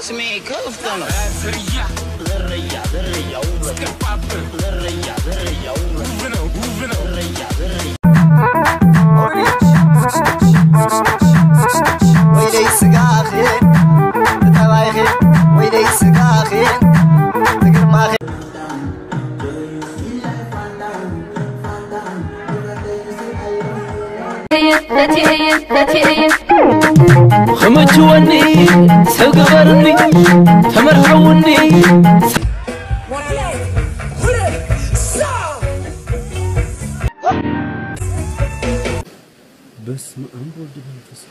ስሜ ክፍቶ ነው። ዝርያ ዝርያ ዝርያ ውበት ዝርያ ዝርያ ውበት ዝርያ ዝርያ ወይለይ ስጋኺ ተባይኺ ወይለይ ስጋኺ ትግርማኺ ክምችወኒ ሰብ ግበርኒ ተመርሐውኒ በስመ አብ ወወልድ ወመንፈስ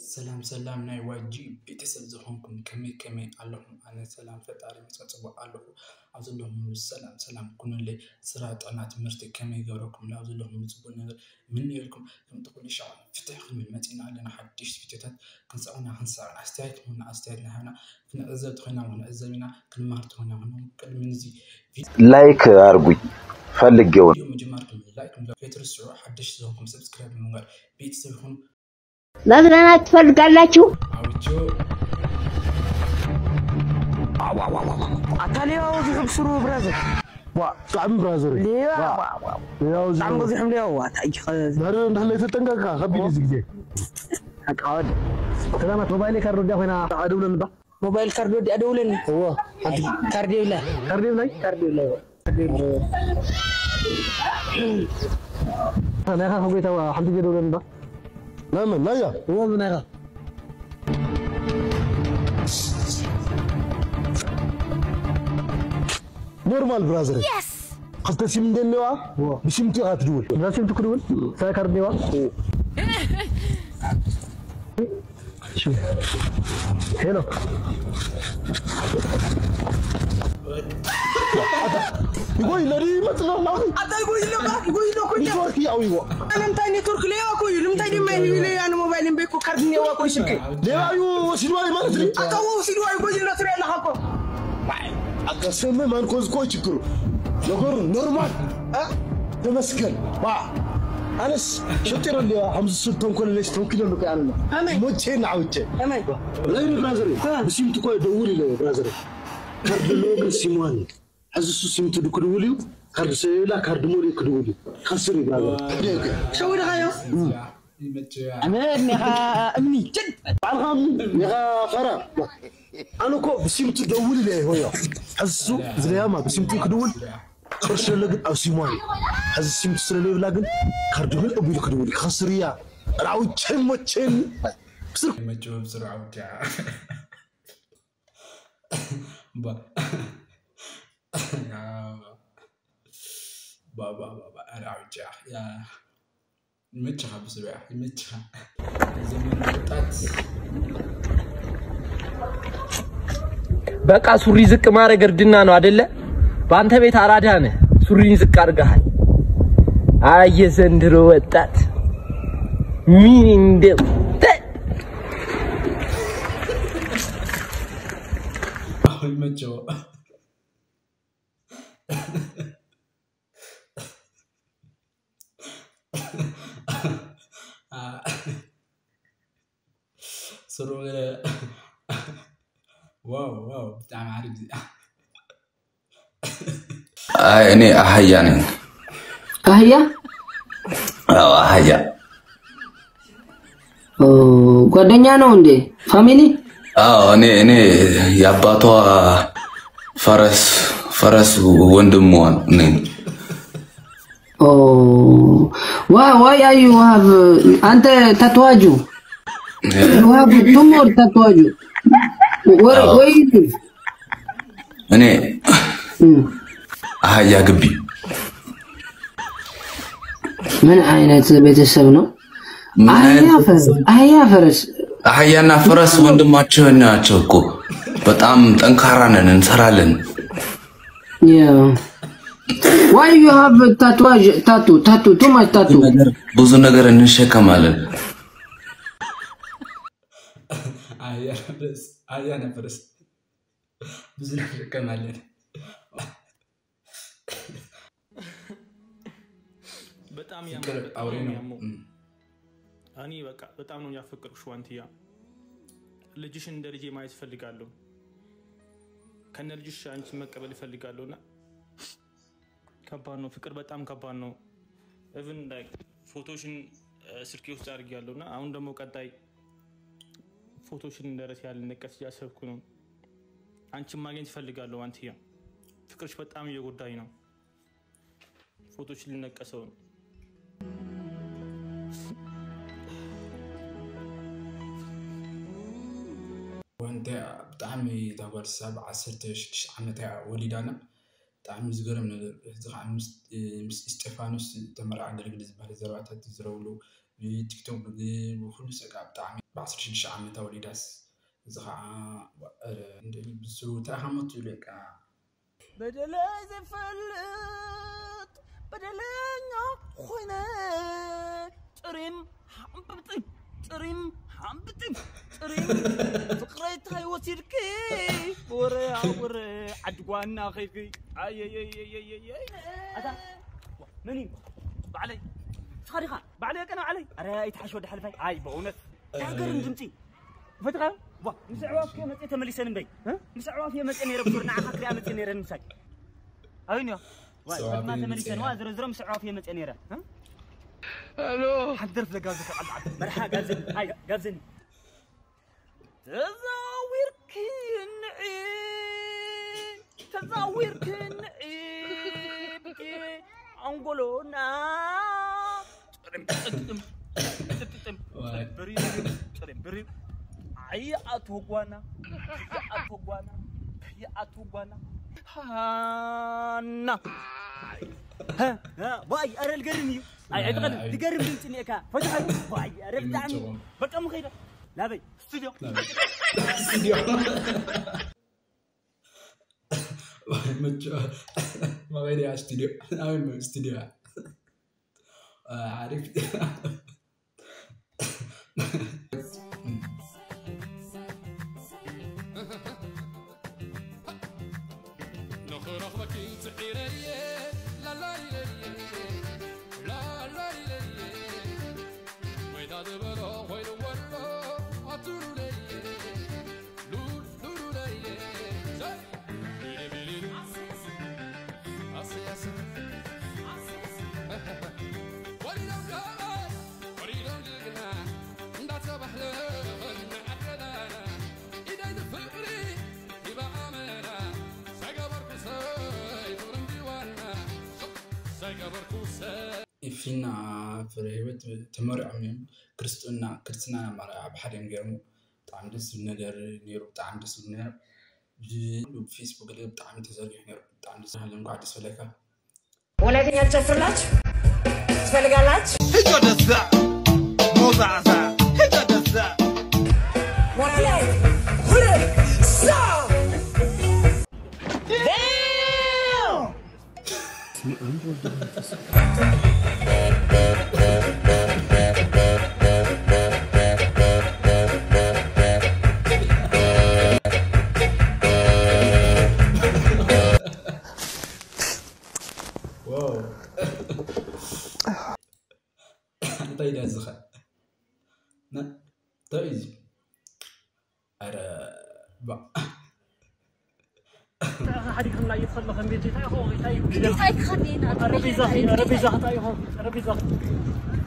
ሰላም ሰላም ናይ ዋጂ ቤተሰብ ዝኾንኩም ከመይ ከመይ ኣለኹም? ኣነ ሰላም ፈጣሪ ይመስገን ጽቡቕ ኣለኹ። ኣብ ዘለኹምሉ ሰላም ሰላም ኩኑለይ። ስራሕ፣ ጥዕና፣ ትምህርቲ ከመይ ይገብረኩም? ኣብ ዘለኹምሉ ጽቡቕ ነገር ይምነየልኩም። ከምቲ ኩሉ ሻዕ ፍትሕ ክንብል መጺና ኣለና። ሓድሽ ቪድዮታት ክንሰቕና ክንሰቕን ኣስተያየት ንህብና ኣስተያየት ንሃብና ክንዕዘብ ተኾይና እውን ክንዕዘብ ኢና። ክንመሃር ተኾይና እውን ቅድሚ ንዚ ላይክ ኣርጉኝ ፈልጌው ነው። ቪድዮ ምጅማርኩም ላይክ ምግባር ከይትርስዑ። ሓድሽ ዝኾንኩም ሰብስክራይብ ብምግባር ቤተሰብ ይኹኑ። መዝናናት ትፈልጋላችሁ? ኣውጆ ኣታ ሌባ በዚሑ ብስሩ ብራዘር ዋ ብጣዕሚ ብራዘር ሌባ ዋ ዋ፣ ዋ፣ ዋ። ሌባ በዚሑ ብጣዕሚ በዚሖም ሌባ ዋ እንታይ እዩ ኸ- ዛሬ እንዳለ የተጠንቀቅካ ከቢድ እዚ ግዜ ሓቃ ወዲ ሰላማት ሞባይለይ ካርድ ወዲያ ኮይና ኣደውለኒ ባ ሞባይል ካርድ ወዲ ኣደውለኒ እዎ ሓንቲ ካርድ የብላ ካርድ የብላይ ካርድ የብላ ናይኻ ከጎይታ ሓንቲ ግዜ ደውለኒ ባ ናይ መን ናያ? እዎ ብናይኻ። ኖርማል ብራዘር። ክልተ ሲም እንደነዋ ብሲምቱ ኢኻ ትድውል። እዛ ሲምቱ ክድውል ሳይ ካርድ ኔዋ። ሄሎ ይጎይ ለዲ ይመጽእ ኣሎ። ኣታ ይጎይ ኣለካ፣ ይጎይ ኣሎ እኮ። ኔትወርክ ያው ይጎ። ንምንታይ ኔትወርክ ለየዋ እኮ እዩ። ንምንታይ ድማ ይለያ ንሞባይል እምበይ እኮ ካርድ ኔዋ እኮ ስልክ። ሌባ እዩ ወሲድዋ እዩ ማለት ነው። ኣታ ወሲድዋ ይጎይ ኣሎ ትሪኢ ኣለኻ እኮ። ኣጋሰመ ማን ኮዝ እኮ ችግሩ ነገሩ ኖርማል እ? ተመስገን ባ ኣነስ ሸጢረ ኣለዋ። ከምዚ ስብ ተንኮል ለሽ ተንኪሎ ኣለኩ ኣነና ኣመይ። ሞቼ ናዓውቼ ኣመይ። ለይ ብራዘር ብሲምቱ እኮ ደውል ኢለ ብራዘር። ካርድ ኣለዎ ግን ሲም ዋን እዩ። ሕዚ እሱ ሲምቱ ድክድውል እዩ። ካርድ ሰበብላ ካርድ ሞል ክድውል እዩ። ከስር እዩ ብራዘር። ሸዊድኻዮ? ኣነ እኒኻ እምኒ ጭድ ባዕልኻ እምኒ እኒኻ ፈራ። ኣነ እኮ ብሲምቱ ደውል ኢለ ይሆዮ። ሕዚ እሱ ዝለያማ ብሲምቱ ክድውል ቅርሺ ኣሎ ግን ኣብ ሲም ዋን እዩ። ሕዚ ሲምቱ ስለለይብላ ግን ካርድ ግን እቢሉ ክድውል እዩ። ከስር እያ። ራውችን ሞችን ብስር መጭበብ ስርዓውጃ ባ ባ ባ ባ ባ ራውጃ ያ ይመችኻ ብስሩ ያ ይመችኻ። ዘመን ወጣት በቃ ሱሪ ዝቅ ማድረግ እርድና ነው አደለ? በአንተ ቤት አራዳ ነህ። ሱሪን ዝቅ አድርገሃል። አየ ዘንድሮ ወጣት ምን እንደው ይመቸው። ስሩ ገለ ዋው ዋው ብጣዕሚ ዓሪፍ ዜና። አይ እኔ አህያ ነኝ። አህያ አዎ አህያ። ኦ፣ ጓደኛ ነው እንዴ? ፋሚሊ? አዎ እኔ እኔ የአባቷ ፈረስ ፈረስ ወንድሟ ነኝ። ኦ፣ why why are you have አንተ ታቱዋጁ you have two more ታቱዋጁ ወይ ወይ እኔ አህያ ግቢ። ምን አይነት ቤተሰብ ነው? አህያ ፈረስ አህያ ፈረስ አህያና ፈረስ ወንድማቸው ናቸው እኮ። በጣም ጠንካራ ነን፣ እንሰራለን። Yeah. Why you have tattoo tattoo tattoo too much tattoo? ብዙ ነገር እንሸከማለን። ኣያ ነብርስ ኣያ ነብርስ ብዙ ነገር ከማለን በጣም ያማል። ፍቅር በጣም አውሬ ነው ነው። የሚያመው። እም። እኔ በቃ በጣም ነው ያፈቀርኩሽ ዋንትያ። ልጅሽን እንደ ልጄ ማየት እፈልጋለሁ። ከነ ልጅሽ አንቺን መቀበል እፈልጋለሁ እና ከባድ ነው ፍቅር፣ በጣም ከባድ ነው። Even like ፎቶሽን ስልኬ ውስጥ አድርጌያለሁ እና አሁን ደግሞ ቀጣይ ፎቶሽን እንደረስ ያልነቀስ እያሰብኩ ነው። አንቺን ማግኘት እፈልጋለሁ ዋንትያ። ፍቅርሽ በጣም እየጎዳኝ ነው። ፎቶሽን ልነቀሰው ነው። ወንተ ብጣዕሚ እታ ጓል ሳብ ዓሰርተ ሽዱሽተ ዓመት እያ ወሊዳና። ብጣዕሚ ዝገርም ነገር እዚ ከዓ ምስ እስጢፋኖስ ተመርዓ ኣገልግል ዝበሃል ዘረባታት ዝረብሉ ብቲክቶክ ብኩሉ ፀጋ ብጣዕሚ ብ ዓሰርተ ሽዱሽተ ዓመታ ወሊዳስ እዚ ከዓ ብስሩ እንታይ ኢኻ ሞ ትብሉ በቃ በደለይ ዘይፈልጥ በደለኛ ኮይነ ጥሪም ሓምብጢም ጥሪም ሓምብጢም ጥሪም ፍቅረይ ታይ ወሲድኪ ወረ ወረ ዓዲ ጓና ከይድኪ ኣየየየየየየ ኣታ መን እዩ ባዕለይ ንስኻ ዲኻ ባዕለይ ቀና ባዕለይ ኣረ ኣይትሓሽ ወዲ ሓልፋይ ኣይ በእውነት ሃገርን ድምፂ ፈትኻ ዋ ምስ ኣዕዋፍ ከ መፅእ ተመሊሰን እምበይ ምስ ኣዕዋፍ እየ መፅእ ነይረ ብሱር ንዓኻ ክሪኣ መፅእ ነይረ ንምሳይ ኣበይን እዮ ዋ ሰዋፍ ፈትማ እየ ተመሊሰን መፅእ ዋ ነይረ። ዝሮ ዝሮ ምስ ኣዕዋፍ እየ መፅእ ነይረ ሓንቲ ደርፍ ዘጋብዘ ተቃልዓት መርሓ ጋብዘኒ ኣይ ጋብዘኒ ተዛዊርኪ ንዒ ተዛዊርኪ ንዒ ብቂ ኣንጎሎና ጥርም ጥጥም ጥጥም በሪር ጥርም በሪር ኣይ ኣቶ ጓና ኣቶ ጓና ኣቶ ጓና ሃና ባይ ኣረ ልገርም እዩ ኣይ ዕጥቐል ትገርም ድምፂ ኒኤካ ፈትሓ ባይ ኣረ ብጣዕሚ በቃ ምኸይደ ናበይ ስቱዲዮ ስቱዲዮ መቸ መቐዲያ ስቱዲዮ ኣበይ ስቱዲዮ ሓሪፍ ንኽረኽበኪ ጽዒረየ ላላይለየ ላላይለየ ወይታ ዝበሎ ኮይኑ ወሎ ኣቱሩለየ ሉሉሉለየ ዘይ ቢሊቢሊሉ ኣሰያሰ ወሊዶም ከማይ ወሊዶም ጅግና እንዳተባህለ እናዓደላና ኢደይ ንፍቕሪ ሂባ ኣመና ሳይገበርኩ ሰይ ፍቕሪ እንዲዋና ሳይገበርኩ ሰይ ኢፊና ፍረ ህይወት ተመሪዖም እዮም ክርስትና ክርስትና ኣማራ ኣብ ሓደ እዮም ገይሮም ብጣዕሚ ደስ ዝብል ነገር ነይሩ ብጣዕሚ ደስ ዝብል ነገር ብፌስቡክ ገለ ብጣዕሚ ተዘርጊሑ ነይሩ ብጣዕሚ ደስ ዝብል እንኳዕ ደስ በለካ ወላይትኛ ትጨፍርላችሁ ትፈልጋላችሁ ሂዶ ደዛ ሞዛዕዛ ሂዶ ደዛ ወላይት ሁለት ሳ እንታይ ኢዳ ዝኸ እንታይ እዩ ኣረ ሓዲግና እየትኸለኸ ቤት እንታይ ኾ እንታይ እዩ እንታይ ትኸደና ጠረጴዛ ጠረጴዛ እንታይ ኾ ጠረጴዛ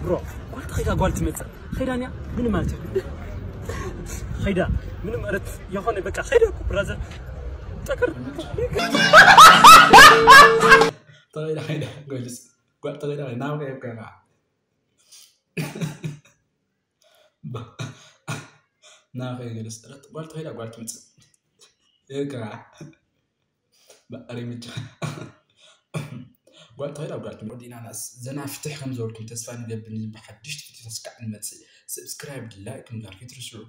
ብሮ ጓል ተኸይዳ ጓል ትመፅእ ኸይዳንያ ምንም ማለት እዩ ኸይዳ ምንም ማለት የኾነ በቃ ኸይዳ እኮ ብራዘር ጠቅር ተኸይዳ ኸይዳ ጓልስ ጓል ተኸይዳ ናብ ከይብካ ናብ ከይገለስ ጥረት ጓል ተኸይዳ ጓል ትመፅእ ይካ በሪ ምጭ ጓል ተኸይዳ ጓል ትመፅእ ዲናናስ ዘና ፍትሕ ከም ዝበልኩም ተስፋ ንገብር ብሓድሽ ቪዲዮ ተስካዕ ንመፅእ ሰብስክራይብ ላይክ ምግባር ከይትርስዑ